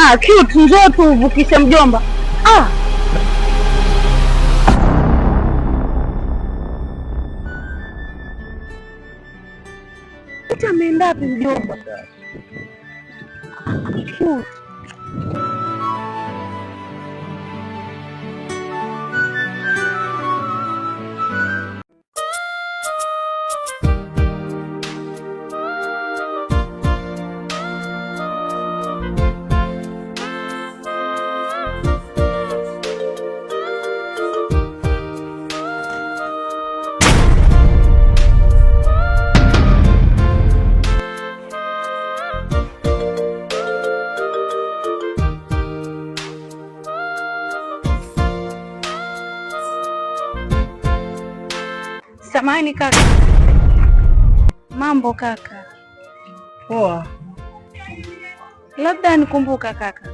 Ah, cute, njoo tuvukishe mjomba. Ah. Ameenda wapi mjomba? Cute. Samahani kaka. Mambo kaka? Poa. Labda nikumbuka kaka.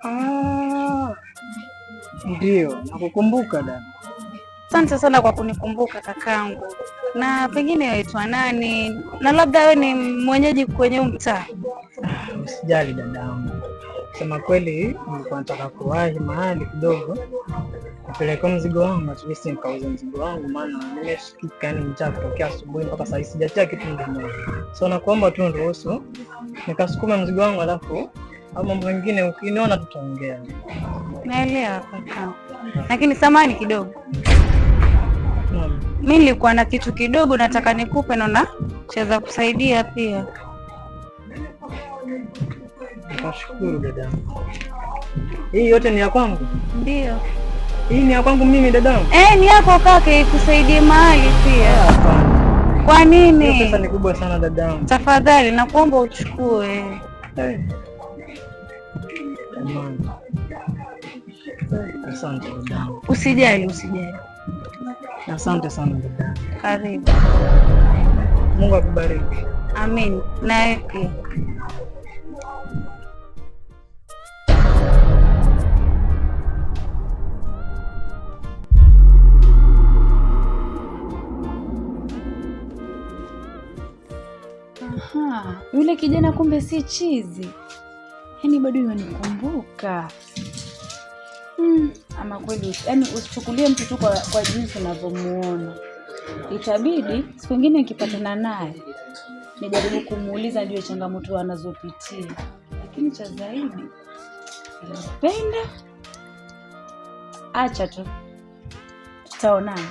Ah, ndio nakukumbuka dada. Asante sana kwa kunikumbuka kakangu. Na pengine waitwa nani? Na labda wewe ni mwenyeji kwenye huu mtaa? Usijali dadangu, sema kweli nilikuwa nataka kuwahi mahali kidogo nipeleke mzigo wangu, at least nikauze mzigo wangu, maana nimeshikika yani njaa kutokea asubuhi mpaka saa hii sijatia kitu mdomoni. So nakuomba tu niruhusu nikasukuma mzigo wangu, alafu au mambo mengine ukiniona tutaongea. Naelewa kakangu, lakini samahani kidogo, Naam. mi nilikuwa na kitu kidogo nataka nikupe, naona chaweza kusaidia pia. Nashukuru dadangu. Hii yote ni ya kwangu? Ndio. Hii ni ya kwangu mimi dadangu? Eh, ni yako kaka, ikusaidie mahali pia. Hapana. Kwa Hiyo nini? pesa ni kubwa sana dadangu. Tafadhali nakuomba uchukue. Eh. Jamani. Asante dadangu. Usijali, usijali. Asante sana dadangu. Karibu. Mungu akubariki. Amin. Nawe pia. Aha, yule kijana kumbe si chizi, yaani bado yanikumbuka. Ama kweli, yaani usichukulie mtu tu kwa jinsi unavyomuona. Itabidi siku ingine nikipatana naye nijaribu kumuuliza ndio changamoto anazopitia, lakini cha zaidi nilimpenda. Acha tu, tutaonana.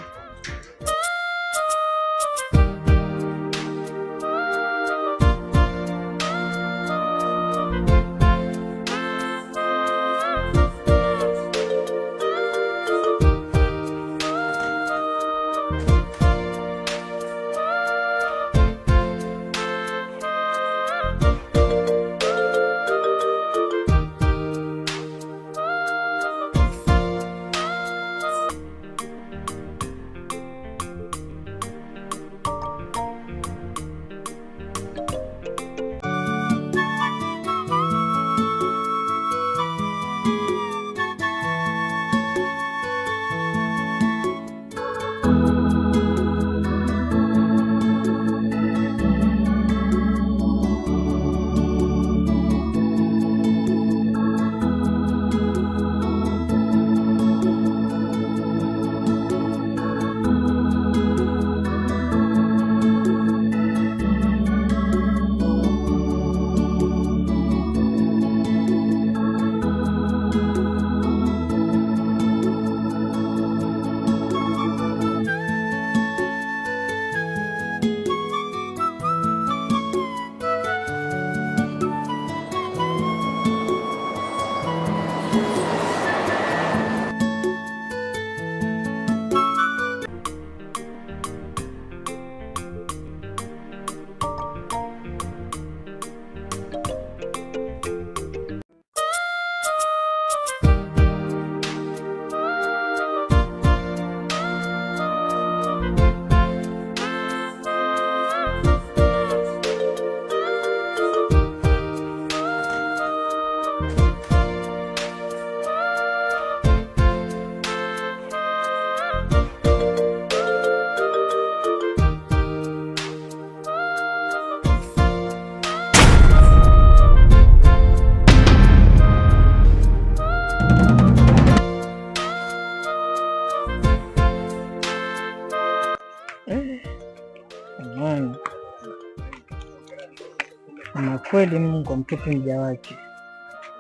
Kweli Mungu amtupi mja wake.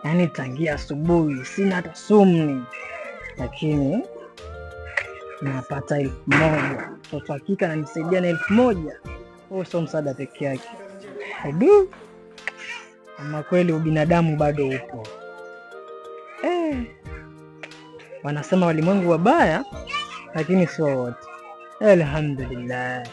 Yaani tangia asubuhi sina hata sumni, lakini napata 1000. Mtoto hakika ananisaidia na 1000. Huo sio msaada peke yake. Adu, ama kweli ubinadamu bado upo. Wanasema walimwengu wabaya, lakini sio wote. Alhamdulillah.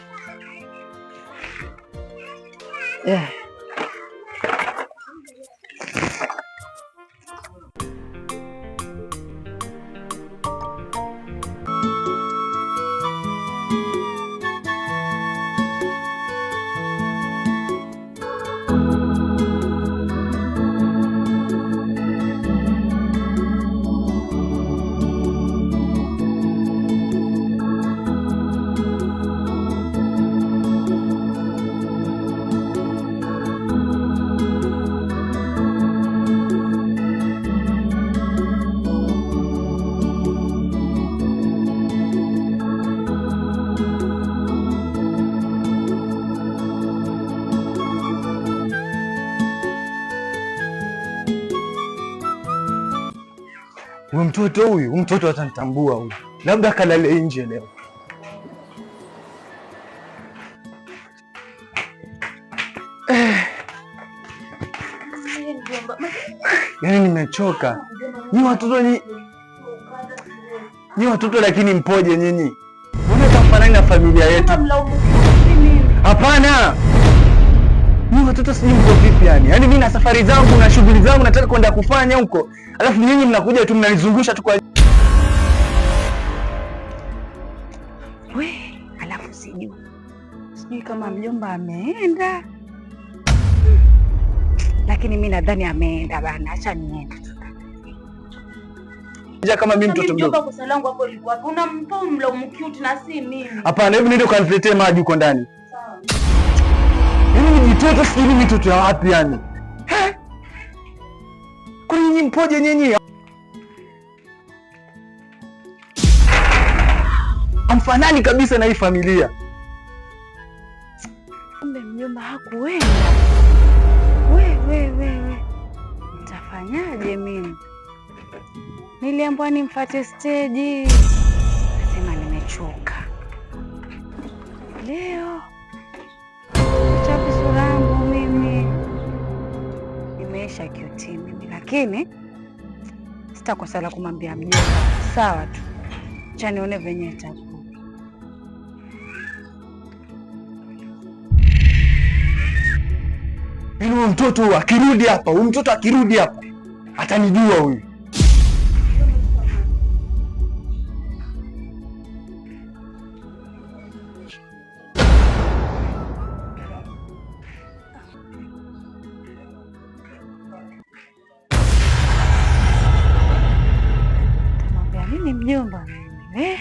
Huyu mtoto huyu, mtoto atanitambua huyu, labda kalale nje leo. Yaani nimechoka. Nyi watoto nyi watoto lakini mpoje nyinyi? Mbona tamfanani na familia yetu? Hapana. Nyi watoto sijui mko vipi yani? Yaani mimi na safari zangu na shughuli zangu nataka kwenda kufanya huko. Alafu nyinyi mnakuja tu mnanizungusha tu kwa We, alafu sijui kama mjomba ameenda, lakini mi nadhani ameenda bana. Acha niende tu. Kama mimi mtoto mdogo. Kosa langu hapo lilikuwa wapi? Unampa mlaumu cute na si mimi. Hapana, hebu nenda ukaniletee maji huko ndani. Yaani ni mtoto sijui ni mtoto ya wapi yani? Kwani nyinyi mpoje nyinyi? Amfanani kabisa na hii familia. Kumbe mjomba hakuenda. We, we, we, we. Nitafanyaje mimi? Niliambiwa nimfuate steji. Nasema nimechoka. Leo chapi sura yangu mimi. Nimeisha QT mimi, lakini sitakosa la kumwambia mjomba. Sawa tu. Acha nione venye itakuwa. Yaani huyu mtoto akirudi hapa, huyu mtoto akirudi hapa atanijua huyu. Tamwambia nini mjomba mimi eh?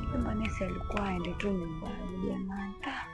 Mjomba nesi alikuwa aende tu nyumbani jamani. Ah.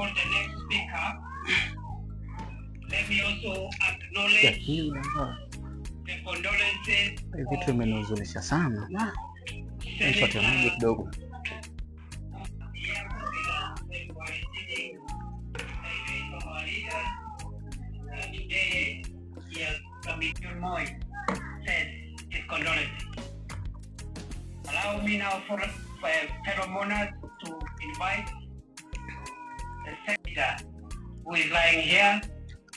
call the next speaker, let me also acknowledge the condolences Hii vitu imenihuzunisha sana. Nichote maji kidogo. Today, he has Moi said his condolences. Allow me now for fellow mourners to invite the senator who is lying here.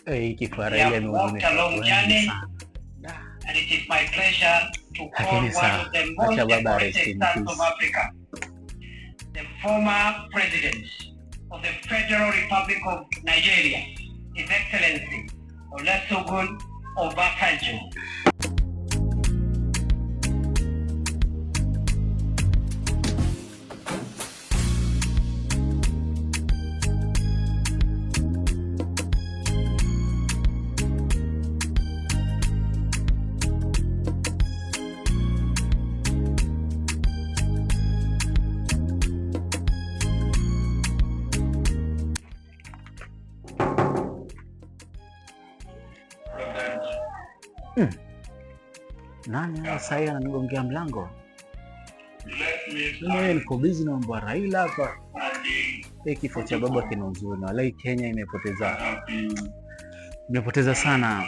Hii kifo ya They Raila have walked imehuzunisha a long watu wengi journey sana. and it is my pleasure to call Lakini one sawa, of the most acha baba rest decorated in sons of peace. Africa, the former president of the Federal Republic of Nigeria, His Excellency Olusegun Obasanjo. Nani haya sasa hivi ananigongea mlango? Mimi mwenyewe niko busy na mambo ya Raila hapa. Hii kifo cha baba kina huzuni. Walai Kenya imepoteza sana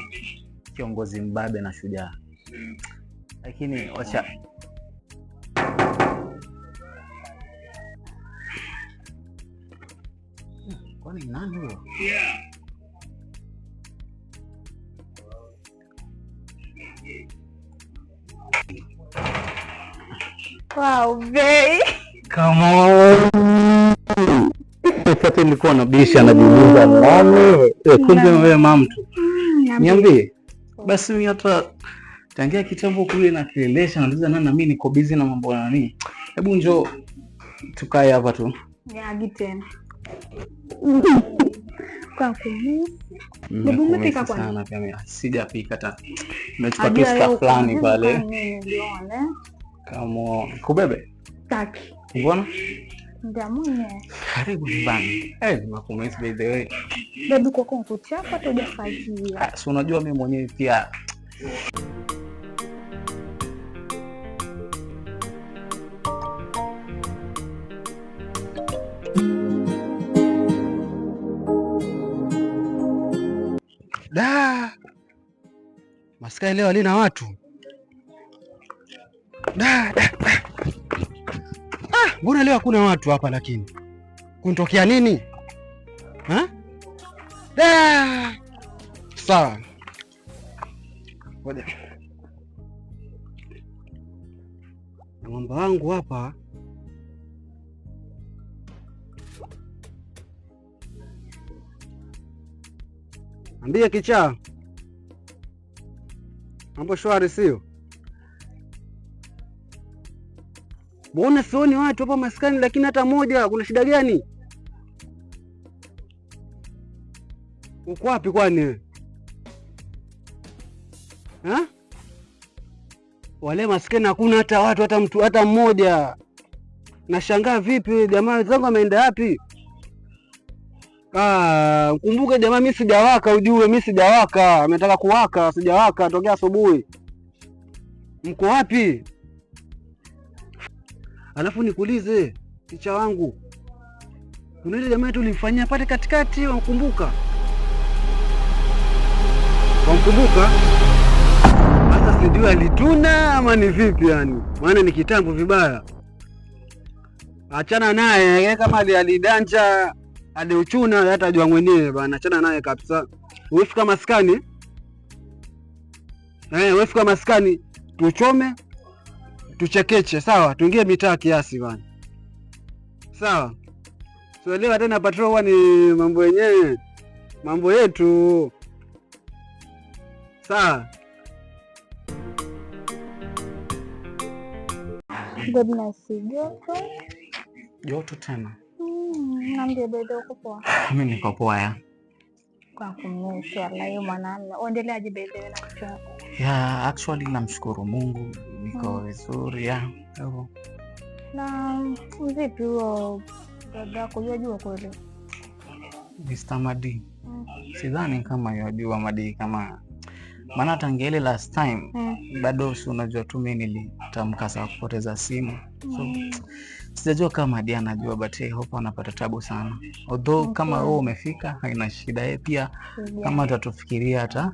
kiongozi mbabe na shujaa. Lakini wacha. Kwani nani huyo? Wow, bae. Come on. Sasa nilikuwa nabisha najiuliza nani? Kumbe wewe mamtu. Niambie. Basi mimi hata tangia kitambo kule na kilelesha nauliza nani na mimi niko busy na mambo ya nani. Hebu njoo tukae hapa tu. Nyagi tena. Kwa kumisi. Hebu umepika kwani? Sana pia mimi sijapika hata. Nimechukua tu Ajua stuff leo fulani uko pale. mimi niliona. Come on. Kubebe. Taki. Mbona? Ndio mwenyewe. Karibu nyumbani. Nimekumisi by the way. Baby kwa kuchapa hata hujafagia. Ah, si unajua mimi mwenyewe pia. Da, maskani leo halina watu. Da, da, da. Ah, mbona leo hakuna watu hapa lakini? Kuntokea nini? Ha? Da. Sawa. Ngoja. Na mwamba wangu hapa. Ambie kichaa. Mambo shwari sio? Mbona sioni watu hapa maskani lakini hata moja, kuna shida gani? Uko wapi kwani wewe? Ha? Wale maskani hakuna hata watu hata mtu hata mmoja. Nashangaa vipi jamaa wenzangu ameenda wapi? Ah, kumbuke jamaa mimi sijawaka ujue, mimi sijawaka. Ametaka kuwaka, sijawaka tokea asubuhi. Mko wapi? Alafu nikuulize kicha wangu, kuna ile jamaa tulimfanyia pale katikati, wamkumbuka? Wamkumbuka? Sasa sijui alituna ama ni vipi yani, maana ni kitambo vibaya. Achana naye, yeye kama alidanja aliuchuna, hata jua mwenyewe bana, achana naye kabisa. Wewe maskani, wewe fika maskani, tuchome tuchekeche, sawa? Tuingie mitaa kiasi bana, sawa? Tuelewa tena patrol huwa ni mambo yenyewe, mambo yetu, sawa? Babe nahisi joto. Joto tena. Niambie babe uko poa? Mimi niko poa ya. Kwa kumisi wallahi mwanamume. Uendeleaje babe na kichwa? Yeah, actually namshukuru Mungu niko vizuri ya. Hivyo. Na vipi huo dada yako jua jua kweli? Mr. Madi. Sidhani kama yajua Madi kama, maana tangia ile last time bado, si unajua tu mimi nilitamka saa kupoteza simu, so sijajua kama Madi anajua, but I hope anapata tabu sana, although kama wewe umefika haina shida, yeye pia kama atatufikiria hata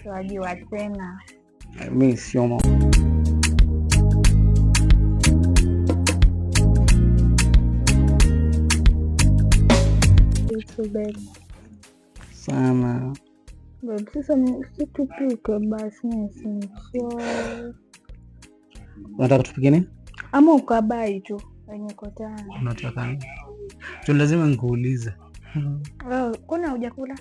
Wajua tena. Mi sio Babe. Sana. Babe, sasa situpike basi, mimi simchoe. Unataka tupike nini? Ama ukabuy tu wenye kotana. Unataka nini? Tu lazima nikuulize. Oh, kuna hujakula?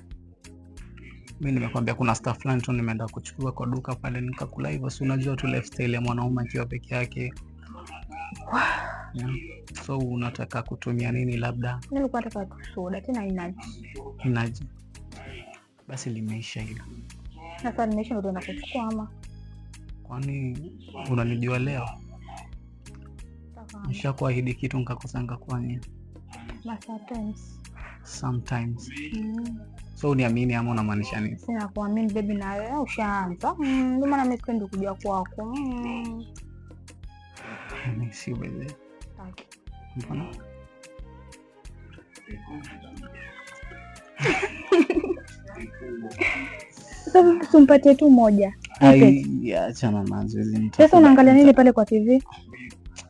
Mi nimekwambia kuna stuff fulani tu nimeenda kuchukua kwa duka pale nikakula hivyo, si unajua tu lifestyle ya mwanaume akiwa peke yake. Yeah. So unataka kutumia nini labda? Nilikuwa nataka tu soda tena energy. Energy. Basi limeisha hilo. Sasa nimeisha ndo tuenda kuchukua ama? Kwani unanijua leo? Nishakuahidi kitu nikakosa nikakufanyia. Sometimes. Sometimes. So uniamini ama unamaanisha nini? Sina kuamini baby, na wewe ushaanza. Ndio maana mimi sipendi kuja kwako. Mimi si wewe. Taki. Mbona? Sasa vipi tumpatie tu moja? Ai, achana nazo hizi. Sasa unaangalia nini pale kwa TV?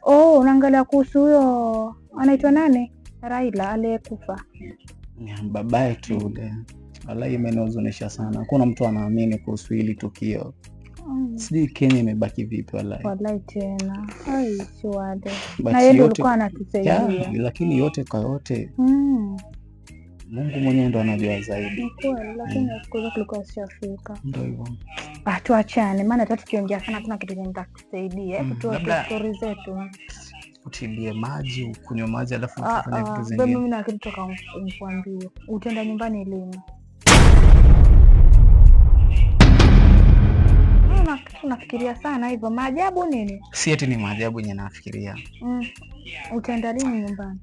Oh, unaangalia kuhusu huyo anaitwa nani? Raila aliyekufa. Babaye tu ule. Wallahi imenihuzunisha sana. Hakuna mtu anaamini kuhusu hili tukio. Sijui Kenya imebaki vipi wallahi. Wallahi tena. Ai, si wale. But Na yeye ndio yote, alikuwa anatusaidia. yeah, lakini yote kwa yote Mungu mwenyewe ndo anajua zaidi. Ni kweli, lakini siku zote kulikuwa sishafika. Ndio hivyo. Ah, tuachane maana hata tukiongea sana kuna kitu chenye kitatusaidia. Hebu tuache Labda stori zetu. utilie maji, ukunywe maji alafu Ah, tufanye vitu ah, zingine. mimi na kitu toka nikwambie. Utaenda nyumbani lini? Unafikiria sana hivyo, maajabu nini? Si eti ni maajabu yenye nafikiria. Utaenda lini nyumbani?